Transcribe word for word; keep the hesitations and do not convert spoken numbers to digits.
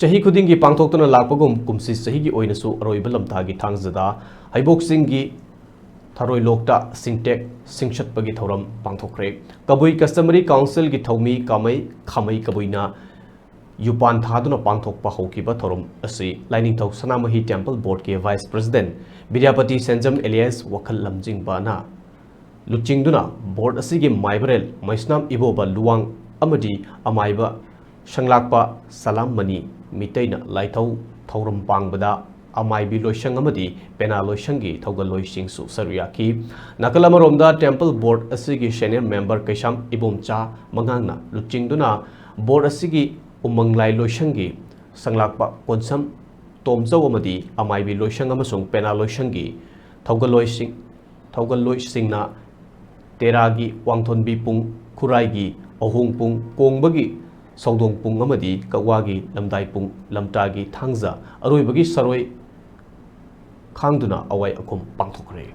ꯆꯍꯤ ꯈꯨꯗꯤꯡꯒꯤ ꯄꯥꯡꯊꯣꯛꯇꯨꯅ ꯂꯥꯛꯄꯒꯨꯝ ꯀꯨꯝꯁꯤ ꯆꯍꯤꯒꯤ ꯑꯣꯏꯅꯁꯨ ꯑꯔꯣꯏꯕ ꯂꯝꯊꯥꯒꯤ ꯊꯥꯡꯖꯗ ꯍꯩꯕꯣꯛ ꯆꯤꯡꯒꯤ ꯊꯔꯣꯏ ꯂꯣꯛꯇ ꯁꯤꯡꯇꯦꯛ ꯁꯤꯡꯁꯠꯄꯒꯤ ꯊꯧꯔꯝ ꯄꯥꯡꯊꯣꯛꯈ꯭ꯔꯦ꯫ ꯀꯕꯨꯏ Customary Councilꯒꯤ ꯊꯧꯃꯤ ꯀꯥꯃꯩ ꯈꯥꯃꯩ ꯀꯕꯨꯏꯅ ꯌꯨꯄꯥꯟ ꯊꯥꯗꯨꯅ ꯄꯥꯡꯊꯣꯛꯄ ꯍꯧꯈꯤꯕ ꯊꯧꯔꯝ ꯑꯁꯤ ꯂꯥꯏꯅꯤꯡꯊꯧ ꯁꯅꯥꯃꯍꯤ Temple Boardꯀꯤ Vice President ꯕꯤꯗ꯭ꯌꯥꯄꯇꯤ ꯁꯦꯟꯖꯝ alias ꯋꯥꯈꯜ ꯂꯝꯖꯤꯡꯕꯅ ꯂꯨꯆꯤꯡꯗꯨꯅ board ꯑꯁꯤꯒꯤ ꯃꯥꯏꯕꯔꯦꯜ ꯃꯩꯁꯅꯥꯝ ꯏꯕꯣꯕ ꯂꯨꯋꯥꯡ ꯑꯃꯗꯤ ꯑꯃꯥꯏꯕ ꯁꯪꯂꯥꯛꯄ ꯁꯂꯥꯝ ꯃꯅꯤ ꯃꯤꯇꯩꯅ ꯂꯥꯏꯊꯧ ꯊꯧꯔꯝ ꯄꯥꯡꯕꯗ ꯑꯃꯥꯏꯕꯤ ꯂꯣꯏꯁꯪ ꯑꯃꯗꯤ ꯄꯦꯅꯥ ꯂꯣꯏꯁꯪꯒꯤ ꯊꯧꯒꯜꯂꯣꯏꯁꯤꯡꯁꯨ ꯁꯔꯨꯛ ꯌꯥꯈꯤ꯫ ꯅꯥꯀꯜ ꯑꯃꯔꯣꯝꯗ Temple Board ꯑꯁꯤꯒꯤ senior member ꯀꯩꯁꯥꯝ ꯏꯕꯣꯝꯆꯥ ꯃꯉꯥꯡꯅ ꯂꯨꯆꯤꯡꯗꯨꯅ board ꯑꯁꯤꯒꯤ ꯎꯃꯪꯂꯥꯏ ꯂꯣꯏꯁꯪꯒꯤ ꯁꯪꯂꯥꯛꯄ ꯀꯣꯟꯁꯝ ꯇꯣꯝꯆꯧ ꯑꯃꯗꯤ ꯑꯃꯥꯏꯕꯤ ꯂꯣꯏꯁꯪ ꯑꯃꯁꯨꯡ ꯄꯦꯅꯥ ꯂꯣꯏꯁꯪꯒꯤ ꯊꯧꯒꯜꯂꯣꯏꯁꯤꯡ, ꯊꯧꯒꯜꯂꯣꯏꯁꯤꯡꯅ ꯇꯦꯔꯥꯒꯤ ꯋꯥꯡꯊꯣꯟꯕꯤ ꯄꯨꯡ, ꯈꯨꯔꯥꯏꯒꯤ ꯑꯍꯣꯡ ꯄꯨꯡ, ꯀꯣꯡꯕꯒꯤ ꯁꯧꯗꯣꯡ ꯄꯨꯡ ꯑꯃꯗꯤ ꯀꯛꯋꯥꯒꯤ ꯂꯝꯗꯥꯏ ꯄꯨꯡ ꯂꯝꯇꯥꯒꯤ ꯊꯥꯡꯖ ꯑꯔꯣꯏꯕꯒꯤ ꯁꯔꯣꯏ ꯈꯥꯡꯗꯨꯅ ꯑꯋꯥꯏ ꯑꯈꯨꯝ ꯄꯥꯡꯊꯣꯛꯈ꯭ꯔꯦ꯫